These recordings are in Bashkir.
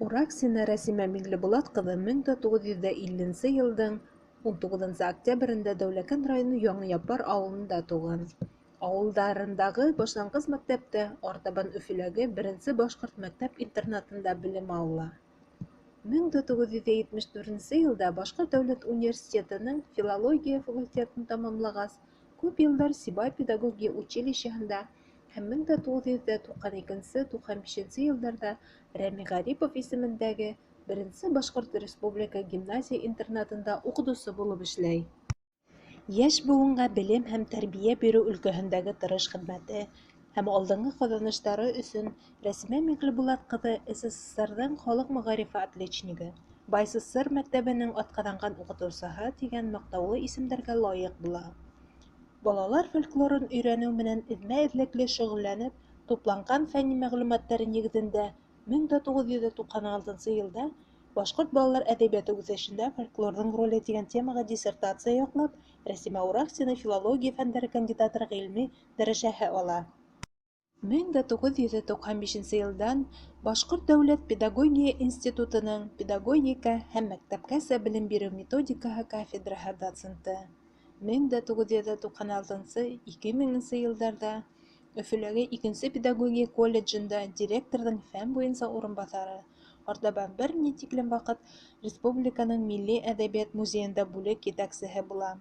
Ураксина Рәсимә Миңлебулат ҡыҙы 1950 йылдың 19 октябрендә Дәүләкән районы Яңы Яппар ауылында тыуған. Ауылдарындағы башланғыс мәктәптә, артабан Өфөләге беренсе башҡорт мәктәп-интернатында белем ала. 1974 йылда Башҡорт дәүләт университетының филология факультетын тамамлағас, күп йылдар Сибай педагогия училищеһында һәм 1992-95 йылдарҙа Рәми Ғарипов исемендәге беренсе башҡорт республика гимназия-интернатында уҡытыусы булып эшләй. Йәш быуынға белем һәм тәрбиә биреү өлкәһендәге тырыш хеҙмәте һәм алдынғы ҡаҙаныштары өсөн Рәсимә Миңлебулат ҡыҙы СССР-ҙың халыҡ мәғарифы отличнигы, БАССР мәктәбенең атҡаҙанған уҡытыусыһы тигән маҡтаулы исемдәргә лайыҡ була. Балалар фольклорын өйрәнеү менән эҙмә-эҙлекле шөғөлләнеп, тупланған фәнни мәғлүмәттәре нигеҙендә 1996 йылда Башҡорт балалар әҙәбиәте үҫешендә фольклорҙың роле тигән темаға диссертация яҡлап, Рәсимә Ураксина филология фәндәре кандидаты ғилми дәрәжәһе ала. 1995 йылдан Башҡорт дәүләт педагогия институтының педагогика һәм мәктәпкәсә белем биреү методикаһы кафедраһы доценты. 1996-2000 йылдарҙа Өфөләге икенсе педагогия колледжында директорҙың фән буйынса урынбаҫары, артабан бер ни тиклем ваҡыт республиканың милли әҙәбиәт музейында бүлек етәксеһе була.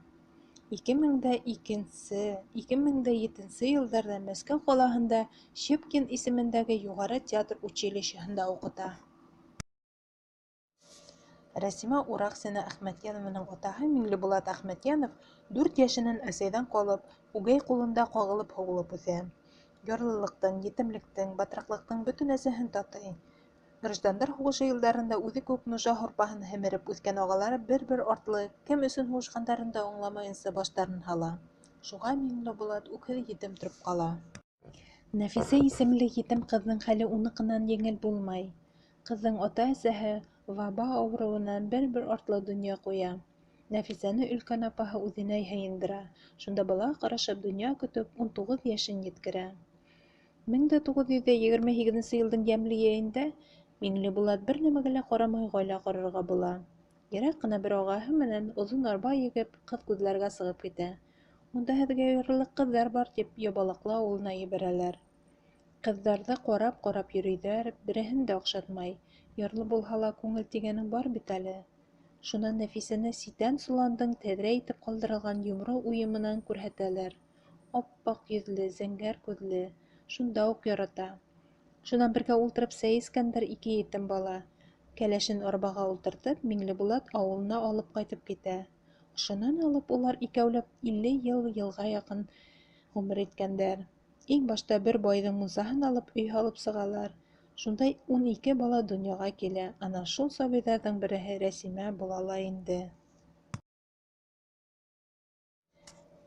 2002-2007 йылдарҙа Мәскәү ҡалаһында Щепкин исемендәге юғары театр училищеһында уҡыта. Рәсимә Ураксина Әхмәтйәнованың атаһы Миңлебулат Әхмәтйәнов 4 йәшенән әсәйҙән ҡалып, үгәй ҡулында ҡағылып-һуғылып үҫә. Ярлылыҡтың, етемлектең, батраҡлыҡтың бөтөн әсеһен татый. Граждандар һуғышы йылдарында үҙе кеүек нужа һурпаһын һемереп үҫкән ағалары бер-бер артлы кем өсөн һуғышҡандарын да аңламайынса баштарын һала. Шуға Миңлебулат үкһеҙ етем тороп ҡала. Нәфисә исемле етем ҡыҙҙың хәле уныҡынан еңел булмай. Ҡыҙҙың ата-әсәһе ваба ауырыуынан бер-бер артлы донъя ҡуя. Нәфисәне өлкән апаһы үҙенә һыйындыра, шунда бала ҡарашып донъя көтөп, 19 йәшен еткерә. 1928 йылдың йәмле йәйендә Миңлебулат бер нәмәгә лә ҡарамай ғаилә ҡорорға була. Йыраҡ ҡына бер ағаһы менән оҙон арба егеп, ҡыҙ күҙләргә сығып китә. Унда һеҙгә ярарлыҡ ҡыҙҙар бар, тип Ябалаҡлы ауылына ебәрәләр. Ҡыҙҙарҙы ҡарап-ҡарап йөрөйҙәр, береһен дә оҡшатмай. Ярлы булһа ла күңел тигәнең бар бит әле. Шунан Нәфисәне ситән соландың тәҙрә итеп ҡалдырылған йомро уйымынан күрһәтәләр. Ап-аҡ йөҙлө, зәңгәр күҙле. Шунда уҡ ярата. Шунан бергә ултырып сәй эскәндәр ике етем бала. Кәләшен арбаға ултыртып, Миңлебулат ауылына алып ҡайтып китә. Ошонан алып улар икәүләп 50 йылға яҡын ғүмер иткәндәр. Иң башта бер байҙың мунсаһын алып, өй һалып сығалар. Шунда 12 бала донъяға килә, ана шул сабыйҙарҙың береһе Рәсимә була ла инде.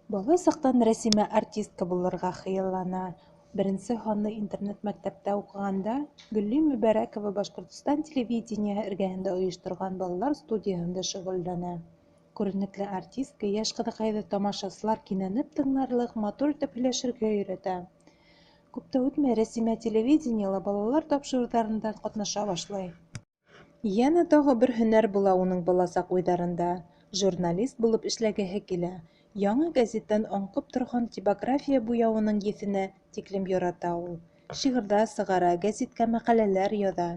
Бала саҡтан Рәсимә артистка булырға хыяллана. Беренсе һанлы интернат-мәктәптә уҡығанда Гөлли Мөбәрәкова Башҡортостан телевидениеһы эргәһендә ойошторған балалар студияһында шөғөлләнә. Күренекле артистка йәш ҡыҙыҡайҙы тамашасылар кинәнеп тыңларлыҡ матур итеп һөйләшергә өйрәтә. Күп тә үтмәй, Рәсимә телевидениела балалар тапшырыуҙарында ҡатнаша башлай. Йәнә тағы бер һөнәр була уның баласаҡ уйҙарында – журналист булып эшләгеһе килә. Яңы гәзиттән аңҡып торған типография буяуының еҫенә тиклем ярата ул. Шиғырҙар сығара, гәзиткә мәҡәләләр яҙа.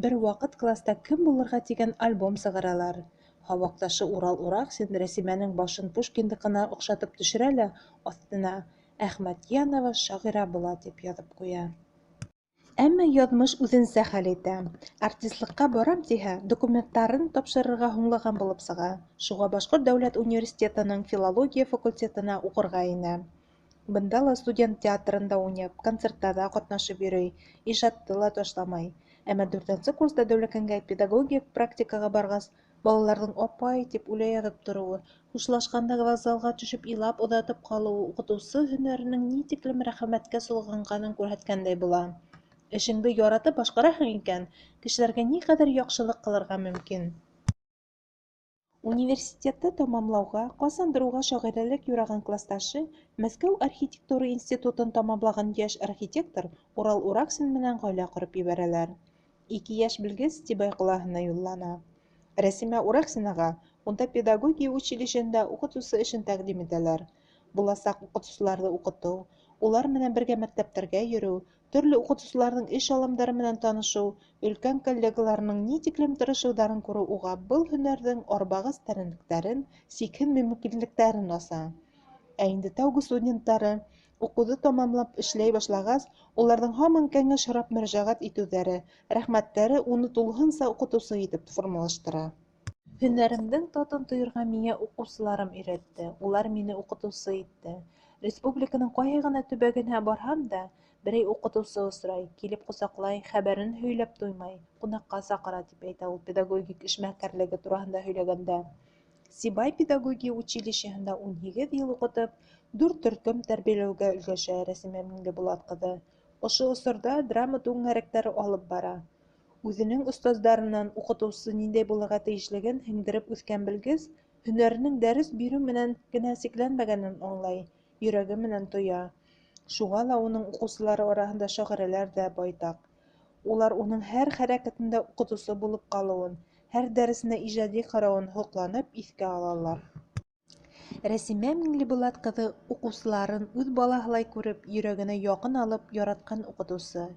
Бер ваҡыт класта «Кем булырға?» тигән альбом сығаралар. Һабаҡташы Урал Ураксин Рәсимәнең башын Пушкиндыҡына оҡшатып төшөрә лә аҫтына «Әхмәтйәнова шағирә була» тип яҙып ҡуя. Әммә яҙмыш үҙенсә хәл итә. Артистлыҡҡа барам тиһә, документтарын тапшырырға һуңлаған булып сыға. Шуға Башҡорт дәүләт университетының филология факультетына уҡырға инә. Бында ла студент театрында уйнап, концерттарҙа ҡатнашып йөрөй, ижадты ла ташламай. Әммә 4-нсе курста Дәүләкәнгә педагогик практикаға барғас, балаларҙың «апай» тип үлә яҙып тороуы, хушлашҡанда вокзалға төшөп илап оҙатып ҡалыуы уҡытыусы һөнәренең ни тиклем рәхмәткә солғанғанын күрһәткәндәй була. Эшеңде яратып башҡараһың икән, кешеләргә ни ҡәҙәр яҡшылыҡ ҡылырға мөмкин. Университетты тамамлауға, ҡасандыр уға шағирәлек юраған класташы, Мәскәү архитектура институтын тамамлаған йәш архитектор Урал Ураксин менән ғаилә ҡороп ебәрәләр. Ике йәш белгес Сибай ҡалаһына юллана. Рәсимә Урахтинаға унда педагогия училищеһында уҡытыусы эшен тәҡдим итәләр. Буласаҡ уҡытыусыларҙы уҡытыу, улар менән бергә мәктәптәргә йөрөү, төрлө уҡытыусыларҙың эш алымдары менән танышыу, өлкән коллегаларының ни тиклем тырышыуҙарын күреү уға был һөнәрҙең арбағыс тәрәнлектәрен, сикһеҙ мөмкинлектәрен аса. Ә инде тәүге студенттары уҡыуҙы тамамлап эшләй башлағас, уларҙың һаман кәңәш һорап мөрәжәғәт итеүҙәре, рәхмәттәре уны тулыһынса уҡытыусы итеп формалаштыра. Һөнәремдең татын тойорға миңә уҡыусыларым өйрәтте, улар мине уҡытыусы итте. Республиканың ҡайһы ғына төбәгенә барһам да, берәй уҡытыусы осрай, килеп ҡосаҡлай, хәбәрен һөйләп туймай, ҡунаҡҡа саҡыра, тип әйтә ул педагогик эшмәкәрлеге тураһында һөйләгәндә. Сибай педагогия училищеһында 18 йыл уҡытып, дүрт төркөм тәрбиәләүгә өлгәшә Рәсимә Миңлебулат ҡыҙы. Ошо осорҙа драма түңәрәктәре алып бара. Үҙенең остаздарынан уҡытыусы ниндәй булырға тейешлеген һеңдереп үҫкән белгес һөнәренең дәрес биреү менән генә сикләнмәгәнен аңлай, йөрәге менән тоя. Шуға ла уның уҡыусылары араһында шағирәләр ҙә байтаҡ. Улар уның һәр хәрәкәтендә уҡытыусы булып ҡалыуын, һәр дәресенә ижади ҡарауын һоҡланып иҫкә алалар. Рәсимә Миңлебулат ҡыҙы уҡыусыларын үҙ балаһылай күреп, йөрәгенә яҡын алып, яратҡан уҡытыусы.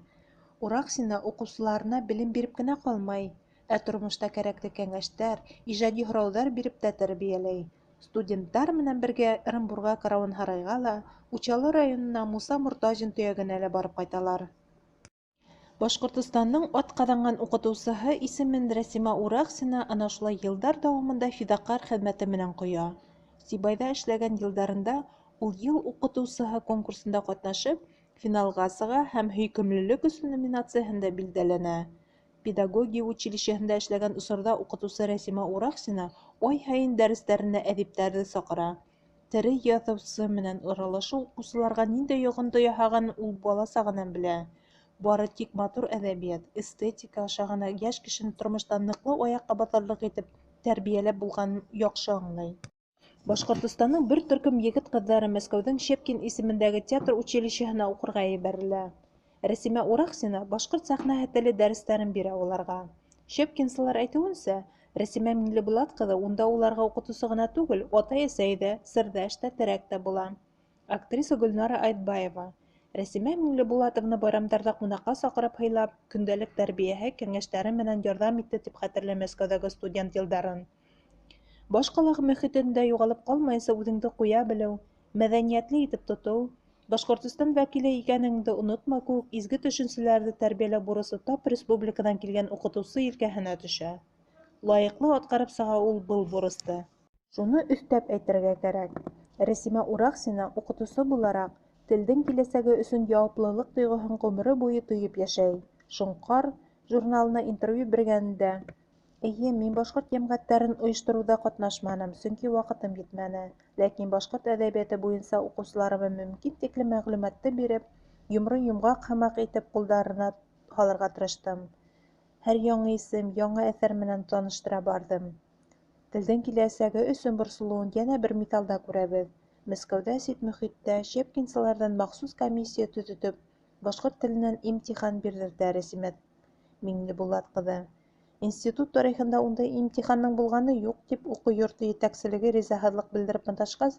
Урахтина уҡыусыларына белем биреп кенә ҡалмай, ә тормошта кәрәкле кәңәштәр, ижади һорауҙар биреп тә тәрбиәләй. Студенттар менән бергә Ырымбурға Каруанһарайға ла, Учалы районына Муса Мортазин төйәгенә лә барып ҡайталар. Башҡортостандың атҡаҙанған уҡытыусыһы исемен Рәсимә Урахтина ана шулай йылдар дауамында фиҙаҡәр хеҙмәте менән ҡоя. Сибайҙа эшләгән йылдарында ул «Йыл уҡытыусыһы» конкурсында ҡатнашып, финалға сыға һәм «Һөйкөмлөлөк өсөн» номинацияһында билдәләнә. Педагогия училищеһында эшләгән осорҙа уҡытыусы Рәсимә Урахтина ай һайын дәрестәренә әҙиптәрҙе саҡыра. Тере яҙыусы менән аралашыу уҡыусыларға ниндәй йоғонто яһағанын ул бала сағынан белә. Бары тик матур әҙәбиәт, эстетика аша ғына йәш кешене тормошта ныҡлы аяҡҡа баҫырлыҡ итеп тәрбиәләп булғанын яҡшы аңлай. Башҡортостандың бер төркөм егет-ҡыҙҙары Мәскәүҙең Щепкин исемендәге театр училищеһына уҡырға ебәрелә. Рәсимә Урахтина башҡорт сәхнәһе теле дәрестәрен бирә уларға. Щепкинсылар әйтеүенсә, Рәсимә Миңлебулат ҡыҙы унда уларға уҡытыусы ғына түгел, атай-әсәй ҙә, серҙәш тә, терәк тә була. Актриса Гөлнара Айтбаева Рәсимә Миңлебулатовна байрамдарҙа ҡунаҡҡа саҡырып һыйлап, көндәлек тәрбиәһе, кәңәштәре менән ярҙам итте, тип хәтерләй Мәскәүҙәге студент йылдарын. Баш ҡала мөхитендә юғалып ҡалмайынса үҙеңде ҡуя белеү, мәҙәниәтле итеп тотоу, Башҡортостан вәкиле икәнеңде онотмау кеүек изге төшөнсәләрҙе тәрбиәләү бурысы тап республиканан килгән уҡытыусы елкәһенә төшә. Лайыҡлы атҡарып сыға ул был бурысты. Шуны өҫтәп әйтергә кәрәк, Рәсимә Урахтина уҡытыусы булараҡ, телдең киләсәге өсөн яуаплылыҡ тойғоһон ғүмере буйы тойоп йәшәй. «Шоңҡар» журналына интервью биргәнендә: «Эйе, мин башҡорт йәмғиәттәрен ойоштороуҙа ҡатнашманым, сөнки ваҡытым етмәне. Ләкин башҡорт әҙәбиәте буйынса уҡыусыларыма мөмкин тиклем мәғлүмәтте биреп, йомро йомғаҡ һымаҡ итеп ҡулдарына һалырға тырыштым. Һәр яңы исем, яңы әҫәр менән таныштыра барҙым». Телдең киләсәге өсөн борсолоуын йәнә бер миҫалда күрәбеҙ. Мәскәүҙә сит мөхиттә щепкинсыларҙан махсус комиссия төҙөтөп, башҡорт теленән имтихан бирҙертә Рәсимә Миңлебулат ҡыҙы. Институт тарихында ундай имтихандың булғаны юҡ, тип уҡыу йорто етәкселеге ризаһыҙлыҡ белдереп маташҡас,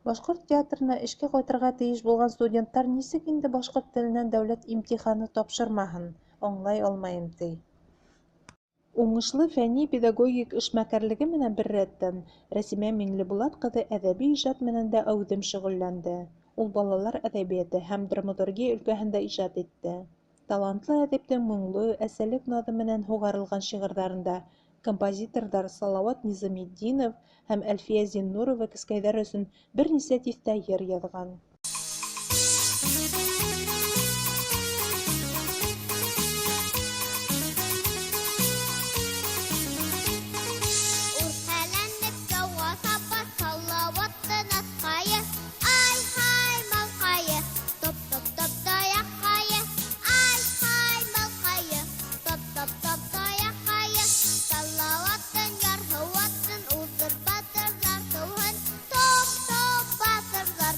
башҡорт театрына эшкә ҡайтырға тейеш булған студенттар нисек инде башҡорт теленән дәүләт имтиханы тапшырмаһын, аңлай алмайым, ти. Уңышлы фәнни-педагогик эшмәкәрлеге менән бер рәттән, Рәсимә Миңлебулат ҡыҙы әҙәби ижад менән дә әүҙем шөғөлләнде. Ул балалар әҙәбиәте һәм драматургия өлкәһендә ижад итте. Талантлы әҙиптең моңло, әсәлек наҙы менән һуғарылған шиғырҙарында композиторҙар Салауат Низаметдинов һәм Әлфиә Зиннурова кескәйҙәр өсөн бер нисә тиҫтә йыр яҙған. Үрһәләнеп яуға саба Салауаттың атҡайы. Ай-һай, малҡайы, топ-топ-топ таяҡҡайы. Ай-һай, малҡайы, топ-топ-топ таяҡҡайы. Салауаттың ярһыу атын уҙыр батырҙар тыуһын. Топ-топ батырҙар.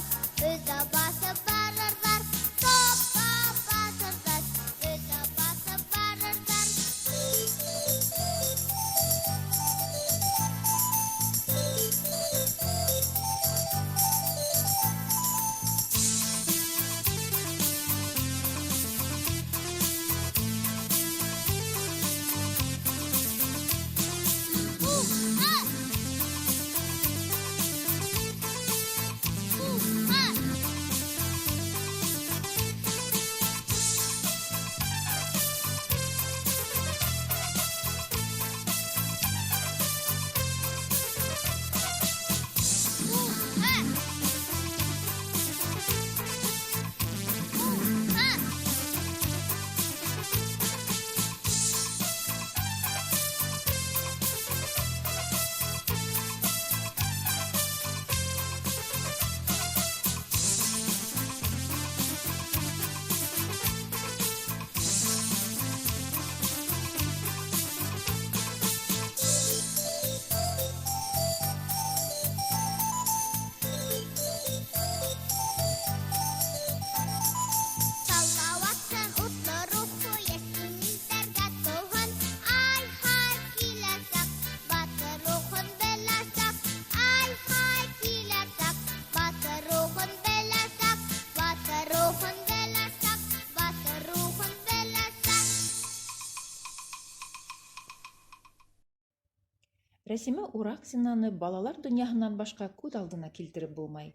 Рәсимә Ураксинаны балалар донъяһынан башҡа күҙ алдына килтереп булмай.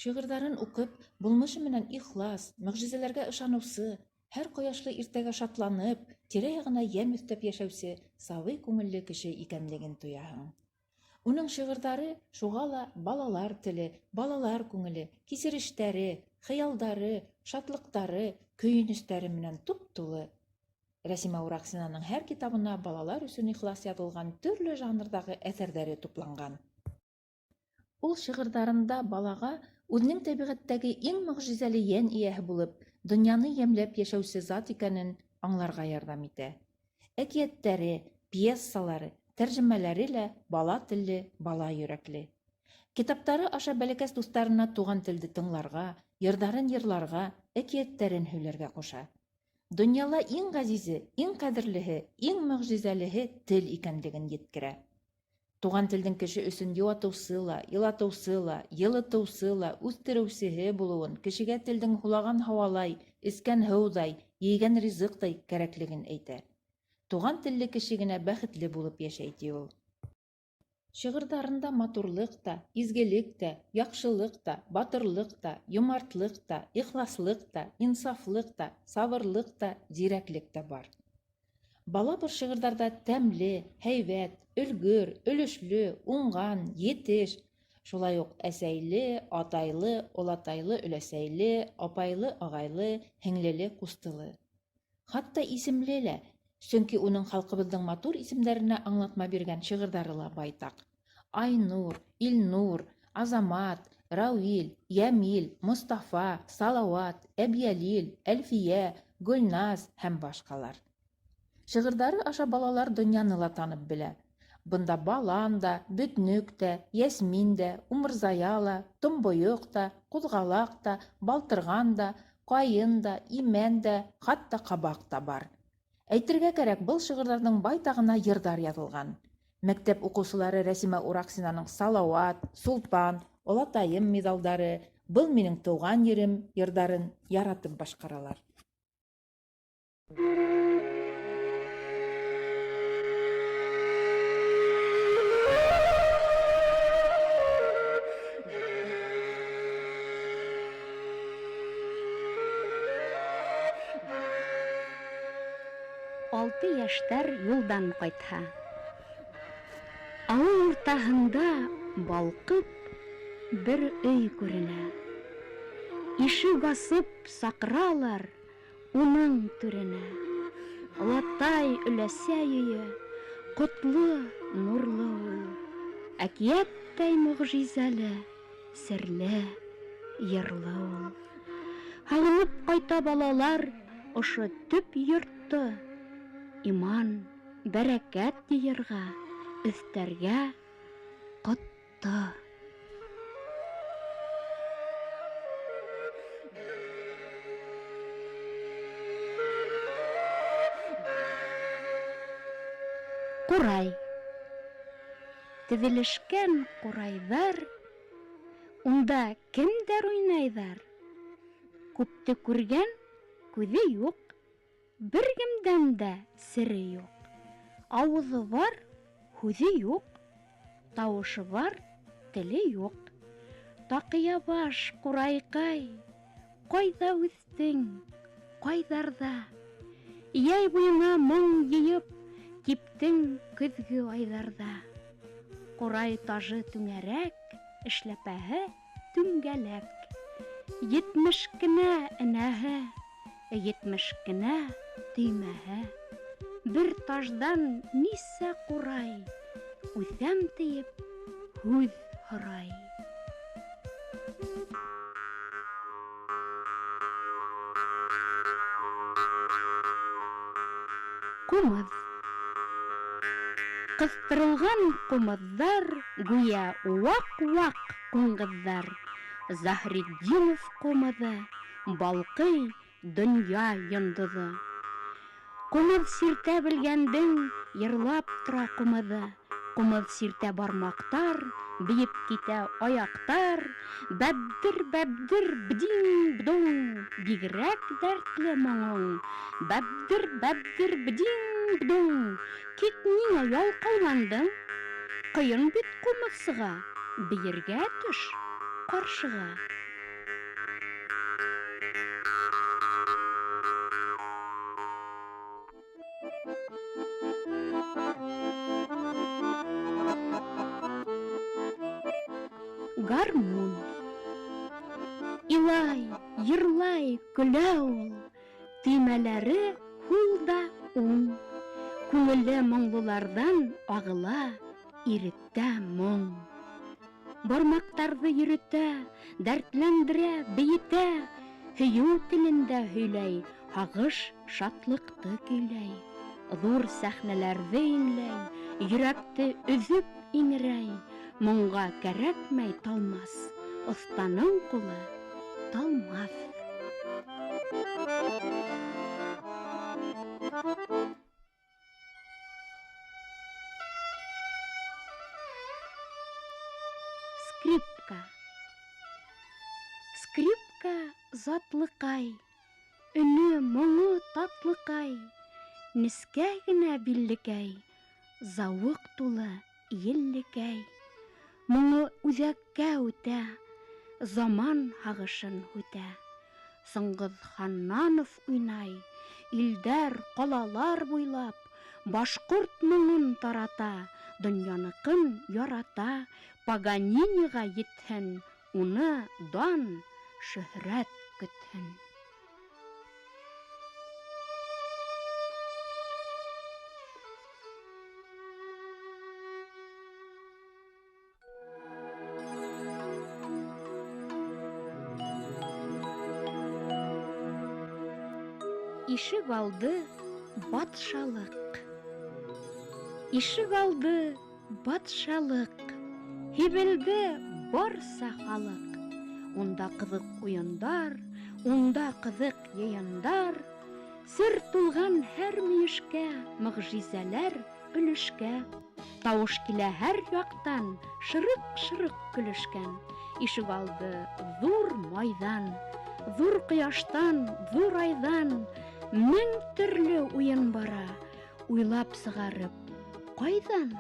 Шиғырҙарын уҡып, булмышы менән ихлас, мөғжизәләргә ышаныусы, һәр ҡояшлы иртәгә шатланып, тирә-яғына йәм өҫтәп йәшәүсе сабый күңелле кеше икәнлеген тояһың. Уның шиғырҙары шуға ла балалар теле, балалар күңеле, кисерештәре, хыялдары, шатлыҡтары, көйөнөстәре менән туп-тулы. Рәсимә Ураксинаның һәр китабына балалар өсөн ихлас яҙылған төрлө жанрҙағы әҫәрҙәре тупланған. Ул шиғырҙарында балаға үҙенең тәбиғәттәге иң мөғжизәле йән эйәһе булып, донъяны йәмләп йәшәүсе зат икәнен аңларға ярҙам итә. Әкиәттәре, пьесалары, тәржемәләре лә бала телле, бала йөрәкле. Китаптары аша бәләкәс дуҫтарына туған телде тыңларға, йырҙарын йырларға, әкиәттәрен һөйләргә ҡуша. Донъяла иң ғәзизе, иң ҡәҙерлеһе, иң мөғжизәлеһе тел икәнлеген еткерә. Туған телдең кеше өсөн йыуатыусы ла, илатыусы ла, йылытыусы ла, үҫтереүсеһе булыуын, кешегә телдең һулаған һауалай, эскән һыуҙай, ейгән ризыҡтай кәрәклеген әйтә. Туған телле кеше генә бәхетле булып йәшәй, ти ул. Шиғырҙарында матурлыҡ та, изгелек тә, яҡшылыҡ та, батырлыҡ та, йомартлыҡ та, ихласлыҡ та, инсафлыҡ та, сабырлыҡ та, зирәклек тә бар. Бала был шиғырҙарҙа тәмле, һәйбәт, өлгөр, өлөшлө, уңған, етеш, шулай уҡ әсәйле, атайлы, олатайлы, өләсәйле, апайлы, ағайлы, һеңлеле, ҡустылы. Хатта исемле лә, сөнки уның халҡыбыҙҙың матур исемдәренә аңлатма биргән шиғырҙары ла байтаҡ. Айнур, Илнур, Азамат, Рауил, Йәмил, Мостафа, Салауат, Әбйәлил, Әлфиә, Гөлназ һәм башҡалар. Шиғырҙары аша балалар донъяны ла танып белә. Бында балан да, бөтнөк тә, йәсмин дә, умырзая ла, томбойоҡ та, ҡуҙғалаҡ та, балтырған да, ҡайын да, имән дә, хатта ҡабаҡ та бар. Әйтергә кәрәк, был шиғырҙарҙың байтағына йырҙар яҙылған. Мәктәп уҡыусылары Рәсимә Ураксинаның Салауат, Сулпан, Олатайым миҙалдары, Был минең тыуған ерем йырҙарын яратып башҡаралар. Алты йәштәр юлдан ҡайтһа. Ауыл уртаһында балҡып бер өй күренә. Ишек асып саҡыралар уның түренә. Олатай, өләсәй өйө, ҡотло, нурлы ул. Әкиәттәй мөғжизәле, серле, йырлы ул. Һағынып ҡайта балалар ошо төп йортто. Иман, бәрәкәт йыйырға, өҫтәргә ҡотто. Ҡурай. Теҙелешкән ҡурайҙар, унда кемдәр уйнайҙар? Күпте күргән күҙе юҡ, бер кемдән дә сере юҡ. Ауыҙы бар, һүҙе юҡ, тауышы бар, теле юҡ. Таҡыя баш, ҡурайҡай, ҡайҙа үҫтең, ҡайҙарҙа? Йәй буйына моң йыйып, киптең көҙгө айҙарҙа. Ҡурай тажы түңәрәк, эшләпәһе түңгәләк. 70 кенә энәһе, 70 кенә төймәһе. Бер таждан нисә ҡурай, үҫәм тиеп һүҙ һорай. Ҡумыҙ. Ҡыҫтырылған ҡумыҙҙар, гүйә ваҡ-ваҡ ҡуңғыҙҙар. Заһретдинов ҡумыҙы, балҡый донъя йондоҙо. Ҡумыҙ сиртә белгәндең йырлап тора ҡумыҙы. Ҡумыҙ сиртә бармаҡтар, бейеп китә аяҡтар. Бәбдер, бәбдер, бдиң, бдоң, бигерәк дәртле моңоң. Бәбдер, бәбдер, бдиң, бдоң, тик ниңә ялҡауландың? Ҡыйын бит ҡумыҙсыға, бейергә төш ҡаршыға. Гармун. Илай, йырлай, көлә ул, төймәләре һул да уң. Күңеле моңлоларҙан ағыла иректә моң. Бармаҡтарҙы йөрөтә, дәртләндерә, бейетә, һөйөү телендә һөйләй, һағыш, шатлыҡты көйләй. Ҙур сәхнәләрҙе иңләй, йөрәкте өҙөп иңерәй. Моңға кәрәкмәй талмас, оҫтаның ҡулы талмаҫ. Скрипка. Скрипка затлыҡай, өнө моңо татлыҡай, нескә генә биллекәй, зауыҡ тулы еллекәй. Моңо үҙәккә үтә, заман һағышын һүтә. Сыңғыҙ Ханнанов уйнай, илдәр, ҡалалар буйлап, башҡорт моңон тарата, донъяныҡын ярата, Паганиниға етһен, уны дан, шөһрәт көтһөн. Ишек алды батшалыҡ. Ишек алды батшалыҡ. Һибелде барса халыҡ. Унда ҡыҙыҡ уйындар, унда ҡыҙыҡ йыйындар. Сер тулған һәр мөйөшкә, мөғжизәләр өлөшкә. Тауыш килә һәр яҡтан, шырыҡ-шырыҡ көлөшкән. Ишек алды ҙур майҙан, ҙур ҡояштан, ҙур айҙан. Мең төрлө уйын бара, уйлап сығарып, ҡайҙан?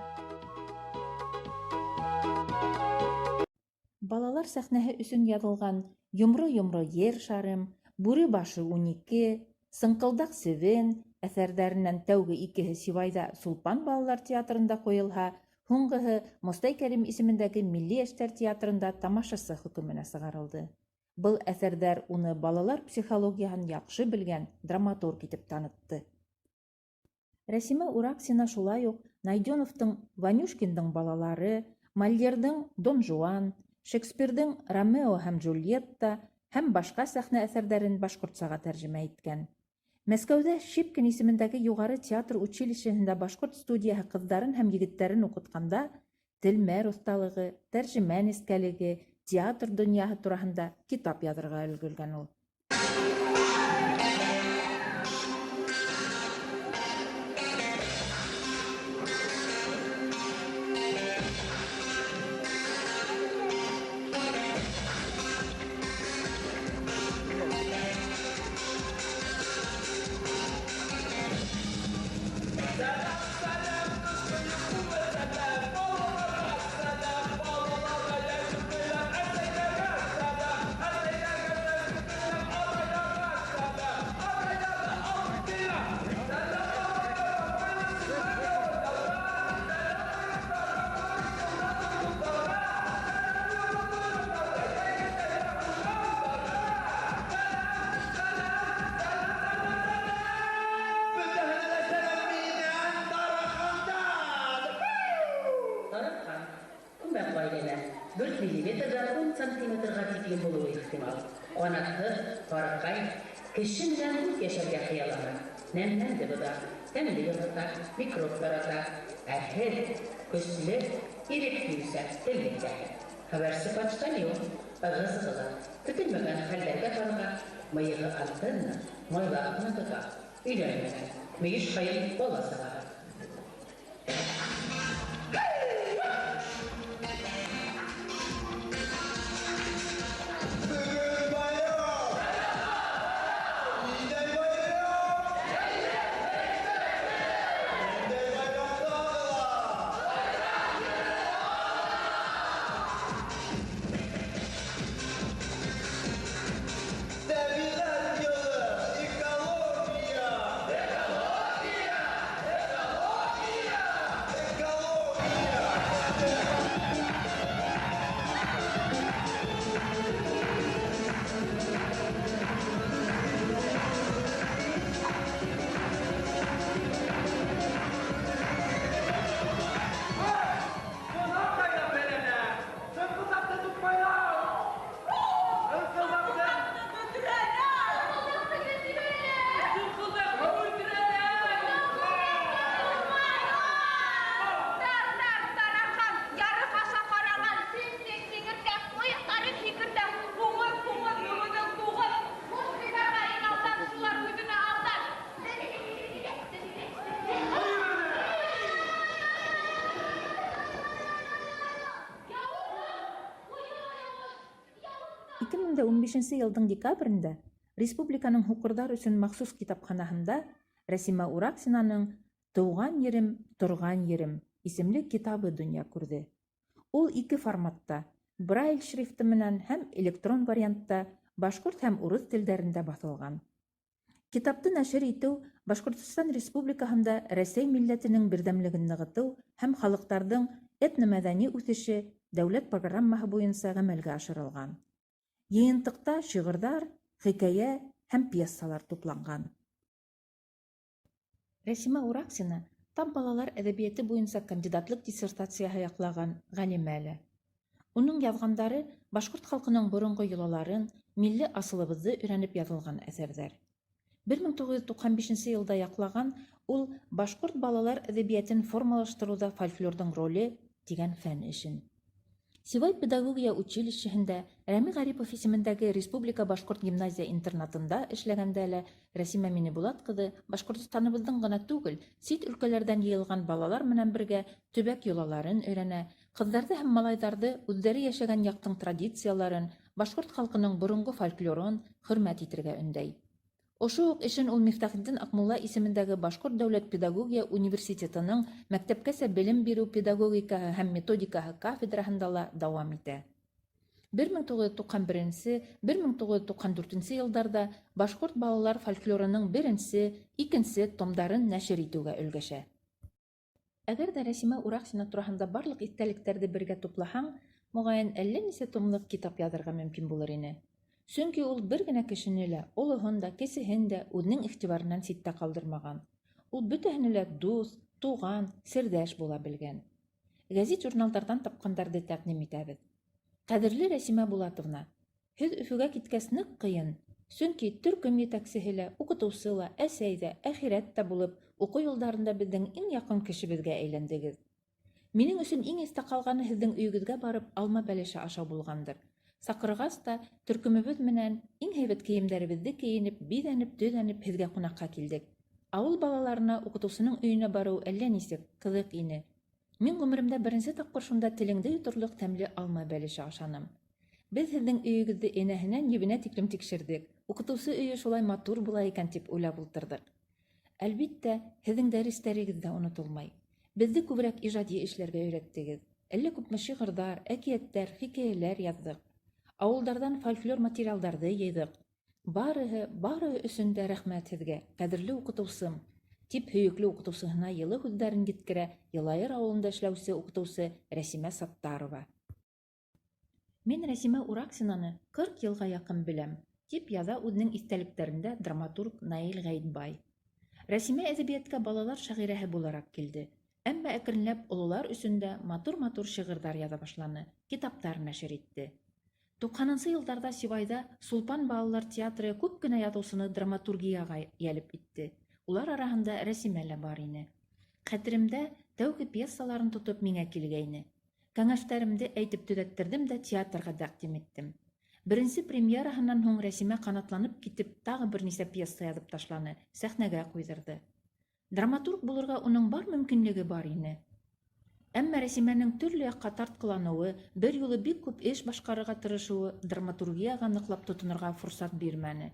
Балалар сәхнәһе өсөн яҙылған Йомро-йомро ер шарым, Бүре башы 12, Сыңҡылдаҡ себен әҫәрҙәренән тәүге икеһе Сибайҙа Сулпан балалар театрында ҡуйылһа, һуңғыһы Мостай Кәрим исемендәге Милли йәштәр театрында тамашасы хөкөмөнә сығарылды. Был әҫәрҙәр уны балалар психологияһын яҡшы белгән драматург итеп танытты. Рәсимә Ураксина шулай уҡ Найденовтың Ванюшкиндың балалары, Мольерҙың Дон Жуан, Шекспирҙың Ромео һәм Джульетта һәм башҡа сәхнә әҫәрҙәрен башҡортсаға тәржемә иткән. Мәскәүҙә Щепкин исемендәге юғары театр училищеһында башҡорт студияһы ҡыҙҙарын һәм егеттәрен уҡытҡанда телмәр оҫталығы, тәржемә нескәлеге, театр донъяһы тураһында китап яҙырға өлгөргән ул. Кеше менән үҙ йәшәргә хыяллана, нәмнәнде боҙа, тәмле ярата, микроб тарата, ә һеҙ көслө, ирек һөйөүсән, теллектә. Хәбәрсе почтальон, ығы-зығылы, көтөлмәгән хәлдәргә тарыға, мыйығы антенна, майлап ҡына тота, өйләнмәгән, мөйөш һайын бала сығара. 2015 нче йылдың декабрендә республиканың һуҡырҙар өсөн махсус китапханаһында Рәсимә Ураксинаның Тыуған ерем, торған ерем исемле китабы дөнья күрҙе. Ул ике форматта, Брайль шрифты менән һәм электрон вариантта башҡорт һәм урыҫ телдәрендә баҫылған. Китапты нәшер итеү Башҡортостан Республикаһында Рәсәй милләтенең берҙәмлеген нығытыу һәм халыҡтарҙың этномәҙәни үҫеше дәүләт программаһы буйынса ғәмәлгә ашырылған. Йыйынтыҡта шиғырҙар, хикәйә һәм пьесалар тупланған. Рәсимә Ураксина тап балалар әҙәбиәте буйынса кандидатлыҡ диссертацияһы яҡлаған ғалимә лә. Уның яҙғандары башҡорт халҡының боронғо йолаларын, милли асылыбыҙҙы өйрәнеп яҙылған әҫәрҙәр. 1995 нче йылда яҡлаған ул Башҡорт балалар әҙәбиәтен формалаштырыуҙа фольклорҙың роле тигән фән эшен. Сибай педагогия училищеһында, Рәми Ғарипов исемендәге республика башҡорт гимназия-интернатында эшләгәндә лә Рәсимә Минебулат ҡыҙы Башҡортостаныбыҙҙың ғына түгел, сит өлкәләрҙән йыйылған балалар менән бергә төбәк йолаларын өйрәнә, ҡыҙҙарҙы һәм малайҙарҙы үҙҙәре йәшәгән яҡтың традицияларын, башҡорт халҡының боронғо фольклорын хөрмәт итергә өндәй. Ошо уҡ эшен ул Мифтахетдин Аҡмулла исемендәге Башҡорт дәүләт педагогия университетының мәктәпкәсә белем биреү педагогикаһы һәм методикаһы кафедраһында ла дауам итә. 1991 нче, 1994 нче йылдарҙа башҡорт балалар фольклорының беренсе, икенсе томдарын нәшер итеүгә өлгәшә. Әгәр ҙә Рәсимә Урахсина тураһында барлыҡ иҫтәлектәрҙе бергә туплаһаң, моғайын, әллә нисә томлыҡ китап яҙырға мөмкин булыр ине. Сөнки ул бер генә кешене лә, олоһон да, кесеһен дә үҙенең иғтибарынан ситтә ҡалдырмаған. Ул бөтәһене лә дуҫ, туған, серҙәш була белгән. Гәзит-журналдарҙан тапҡандарҙы тәҡдим итәбеҙ. Ҡәҙерле Рәсимә Булатовна! Һеҙ Өфөгә киткәс ныҡ ҡыйын, сөнки төркөм етәксеһе лә, укытыусы ла, әсәй ҙә, әхирәт тә булып, уҡыу йылдарында беҙҙең иң яҡын кешебеҙгә әйләндегеҙ. Минең өсөн иң иҫтә ҡалғаны һеҙҙең өйөгөҙгә барып алма бәлеше ашау булғандыр. Саҡырғас та, төркөмөбөҙ менән, иң һәйбәт кейемдәребеҙҙе кейенеп, биҙәнеп-төҙәнеп һеҙгә ҡунаҡҡа килдек. Ауыл балаларына укытыусының өйөнә барыу әллә нисек, ҡыҙыҡ ине. Мин ғүмеремдә беренсе тапҡыр шунда телеңде йоторлоҡ тәмле алма бәлеше ашаным. Беҙ һеҙҙең өйөгөҙҙө энәһенән ебенә тиклем тикшерҙек, укытыусы өйө шулай матур була икән дип уйлап ултырҙыҡ. Әлбиттә, һеҙҙең дәрестәрегеҙ ҙә онотолмай. Беҙҙе күберәк ижади эшләргә өйрәттегеҙ. Әллә күпме шиғырҙар, әкиәттәр, хикәйәләр яҙҙыҡ. Ауылдарҙан фольклор материалдарҙы йыйҙыҡ. Барыһы, барыһы өсөн дә рәхмәт һеҙгә, ҡәҙерле укытыусым, дип һөйөклө укытыусыһына йылы һүҙҙәрен еткерә Йылайыр ауылында эшләүсе укытыусы Рәсимә Саттарова. Мин Рәсимә Ураксинаны 40 йылға яҡын беләм, дип яҙа үҙенең иҫтәлектәрендә драматург Наил Ғәйетбай. Рәсимә әҙәбиәткә балалар шағирәһе булараҡ килде, әмма әкренләп ололар өсөн дә матур-матур шиғырҙар яҙа башланы, китаптар нәшер итте. Туҡһанынсы йылдарҙа Сибайҙа Сулпан балалар театры күп кенә яҙыусыны драматургияға йәлеп итте. Улар араһында Рәсимә лә бар ине. Хәтеремдә, тәүге пьесаларын тотоп миңә килгәйне. Кәңәштәремде әйтеп төҙәттерҙем дә театрға тәҡдим иттем. Беренсе премьераһынан һуң Рәсимә ҡанатланып китеп тағы бер нисә пьеса яҙып ташланы, сәхнәгә ҡуйҙырҙы. Драматург булырға уның бар мөмкинлеге бар ине. Әмма Рәсимәнең төрлө яҡҡа тартҡыланыуы, бер юлы бик күп эш башҡарырға тырышыуы драматургияға ныҡлап тотонорға форсат бирмәне.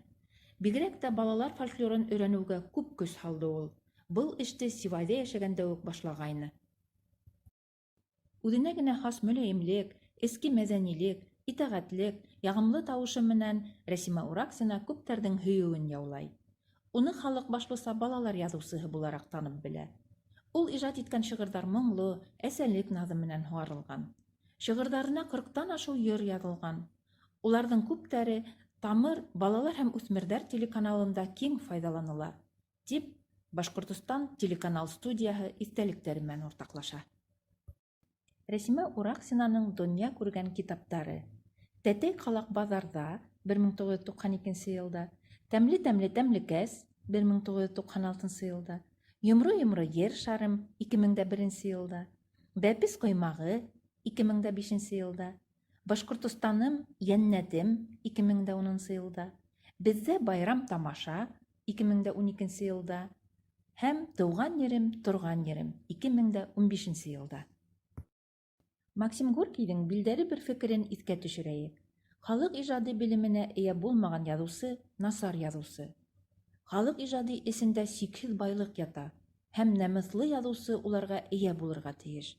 Бигерәк тә балалар фольклорын өйрәнеүгә күп көс һалды ул. Был эште Сибайҙа йәшәгәндә үк башлағайны. Үҙенә генә хас мөләйемлек, эске мәҙәнилек, итәғәтлек, яғымлы тауышы менән Рәсимә Ураксина күптәрҙең һөйөүен яулай. Уны халыҡ башлыса балалар яҙыусыһы булараҡ танып белә. Ул ижад иткән шиғырҙар моңло, әсәлек наҙы менән һуғарылған. Шиғырҙарына ҡырҡтан ашыу йыр яҙылған. Уларҙың күптәре Тамыр балалар һәм үҫмерҙәр телеканалында киң файҙаланыла, тип Башҡортостан телеканал студияһы иҫтәлектәре менән уртаҡлаша. Рәсимә Ураксинаның донъя күргән китаптары: Тәтәй ҡалаҡ баҙарҙа, 1992 нче йылда, Тәмле-тәмле тәмлекәс, 1996 нчы йылда, Йомро-йомро ер шарым, 2001 нче йылда, Бәпес ҡоймағы, 2005 нче йылда, Башҡортостаным, йәннәтем, 2010 нчы йылда, Беҙҙә байрам тамаша, 2012 нче йылда һәм Тыуған ерем, торған ерем, 2015 нче йылда. Максим Горькийҙың билдәле бер фекерен иҫкә төшөрәйек. Халыҡ ижады белеменә эйә булмаған яҙыусы — насар яҙыусы. Халыҡ ижады эсендә сикһеҙ байлыҡ ята, һәм намыҫлы яҙыусы уларға эйә булырға тейеш.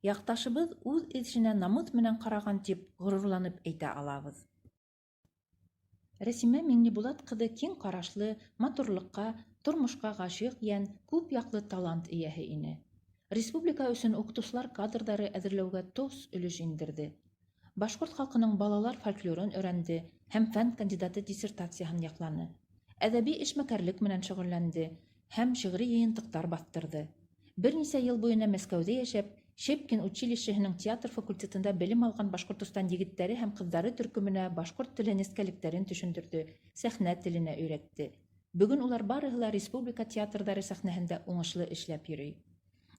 Яҡташыбыҙ үҙ эшенә намыҫ менән ҡараған тип ғорурланып әйтә алабыҙ. Рәсимә Миңнебулат ҡыҙы киң ҡарашлы, матурлыҡҡа, тормошҡа ғашиҡ йән, күп яҡлы талант эйәһе ине. Республика өсөн уҡытыусылар кадрҙары әҙерләүгә тос өлөш индерҙе. Башҡорт халҡының балалар фольклорын өйрәнде һәм фән кандидаты диссертацияһын яҡланы. Әҙәби эшмәкәрлек менән шөғөлләнде һәм шиғри йыйынтыҡтар баҫтырҙы. Бер нисә йыл буйына Мәскәүҙә йәшәп, Щепкин училищеһының театр факультетында белем алған Башҡортостан егеттәре һәм ҡыҙҙары төркөмөнә башҡорт теле нескәлектәрен төшөндөрҙө, сәхнә теленә өйрәтте. Бөгөн улар барыһы ла республика театрҙары сәхнәһендә уңышлы эшләп йөрөй.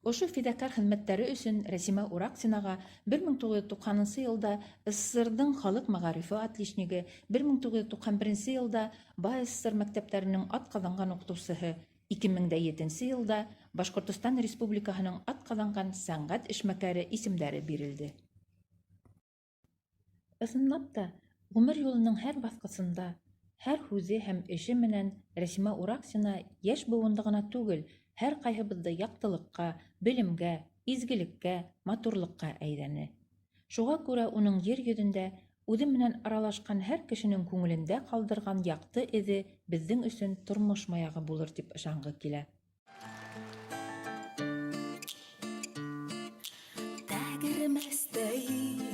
Ошо фиҙакәр хеҙмәттәре өсөн Рәсимә Ураксинаға 1990 нсы йылда СССРҙың халыҡ мәғарифы отличнигы, 1991 нсе йылда БАССР мәктәптәренең атҡаҙанған уҡытыусыһы, 2007 нсе йылда Башҡортостан Республикаһының атҡаҙанған сәнғәт эшмәкәре исемдәре бирелде. Ысынлап та, ғүмер юлының һәр баҫҡысында, һәр һүҙе һәм эше менән Рәсимә Ураксина йәш быуынды ғына түгел, һәр ҡайһыбыҙҙы яҡтылыҡҡа, белемгә, изгелеккә, матурлыҡҡа әйҙәне. Шуға күрә уның ер йөҙөндә үҙе менән аралашҡан һәр кешенең күңелендә ҡалдырған яҡты эҙе беҙҙең өсөн тормош маяғы булыр тип ышанғы килә. Тәгәрмәстәй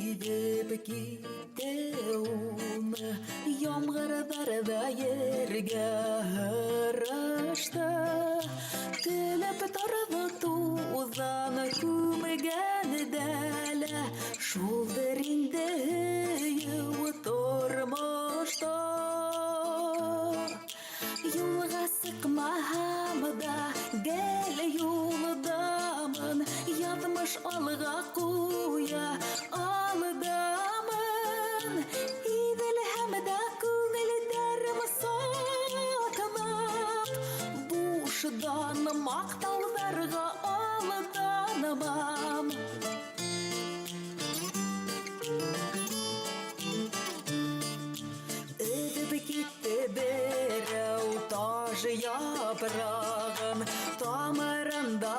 ибеп китте уны, Ямғырҙар ҙа ергә һырышты. Көлөп торҙо туҙан күмгән дәлә, Шулдыр инде һөйөү тормошта. Юлға сыҡмаһам да, гел юлдамын, Яҙмыш алға ҡуя алдамын. Иҙелһәм дә күңелдәрем сатнап, Бушдан маҡтауҙарға алданмам. Өҙөп китте берәү таш япрағын, Тамырында